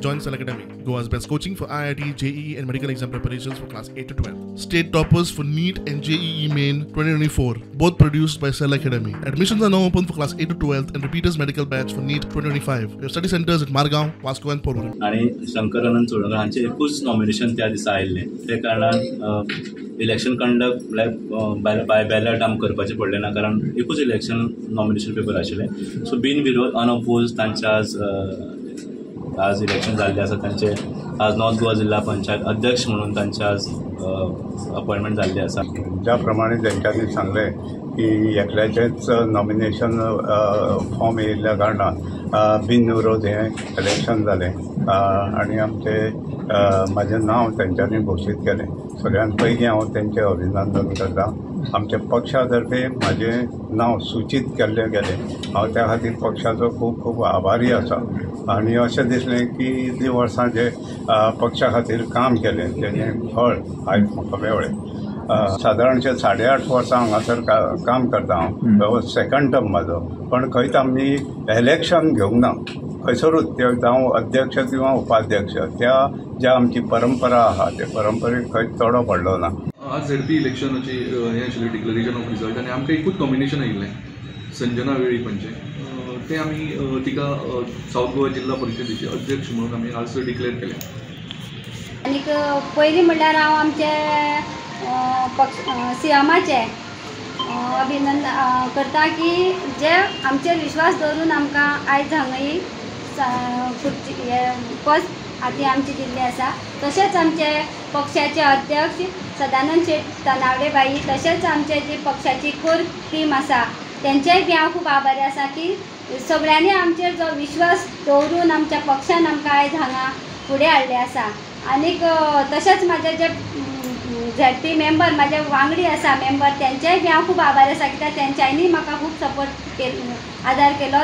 Join Cell Academy, Goa's best coaching for IIT, JEE and medical exam preparations for class 8 to 12. State toppers for NEET and JEE Main 2024, both produced by Cell Academy. Admissions are now open for class 8 to 12 and repeaters medical batch for NEET 2025. We have study centers at Margao, Vasco and Porvorim. आनी शंकर अनंत चोडणकर हांचे एकूच nomination त्या दिसा आयिल्लें. ते कारणान election conduct म्हळ्यार बाय ballot आमकां करपाचें पडलें ना, कारण एकूच इलेक्शन नॉमिनेशन पेपर आशिल्लें. सो बिनविरोध अनअपोज तांचे आज इलेक्शन जाल्लें आसा. तांचे आज नॉर्थ गोवा जिल्हा पंचायत अध्यक्ष म्हणून तांचे आज अपॉयंटमेंट जाल्ली आसा. ज्या प्रमाणे तेंच्यांनी सांगलें की एकल्याचेंच नॉमिनेशन फॉर्म येयल्ल्या कारणान बिनविरोध हें इलेक्शन जालें आनी आमचे म्हाजें नांव तेंच्यांनी घोशीत केलें. सगळ्यान पयलीं हांव तेंचें अभिनंदन करता. आमच्या पक्षा तर्फे म्हाजें नांव सुचीत केल्लें गेलें. हांव त्या खातीर पक्षाचो खूब खूब आभारी आसा आनी अशें दिसलें की इतलीं वर्सां जे पक्षा खातीर काम केलें तेजें फळ आयज म्हाका मेळ्ळें. सादारणशें 8.5 वर्सां हांगासर काम करता हांव. हो सेकंड टर्म म्हाजो, पण खंयच आमी इलेक्शन घेवंक ना खंयसरूच, ते जावं अध्यक्ष किंवा उपाध्यक्ष, त्या ज्या आमची परंपरा आहा ते परंपरेक खंयच तोडो पडलो ना. आज झेडपी इलेक्शनाची हें आशिल्लें डिक्लरेशन ऑफ रिजल्ट आनी आमकां एकूच नॉमिनेशन आयिल्लें संजना वेळीपांचें. तें आमी तिका सावथ गोवा जिल्हा परिशदेचे अध्यक्ष म्हणून आमी आज डिक्लेअर केलें. आनीक पयलीं म्हणल्यार हांव आमचे पक्ष सीएमाचें अभिनंदन करता की जे आमचेर विश्वास दवरून आमकां आयज हांगा खुर्ची पद आदी आमची दिल्ली आसा. तशेंच आमचे पक्षाचे अध्यक्ष सदानंद शेट तनावडे बाई, तशेंच आमचे जी पक्षाची कोर टीम आसा तेंचेय बी हांव खूब आभारी आसा की सगळ्यांनी आमचेर जो विश्वास दवरून आमच्या पक्षान आमकां आयज हांगा फुडें हाडलें आसा. आनीक तशेंच म्हाजे जे झेडपी मेंबर म्हाजे वांगडी आसा मेंबर तेंचेय बी हांव खूब आभारी आसा कित्याक तेंच्यांनी म्हाका खूब सपोर्ट केलो, आदार केलो.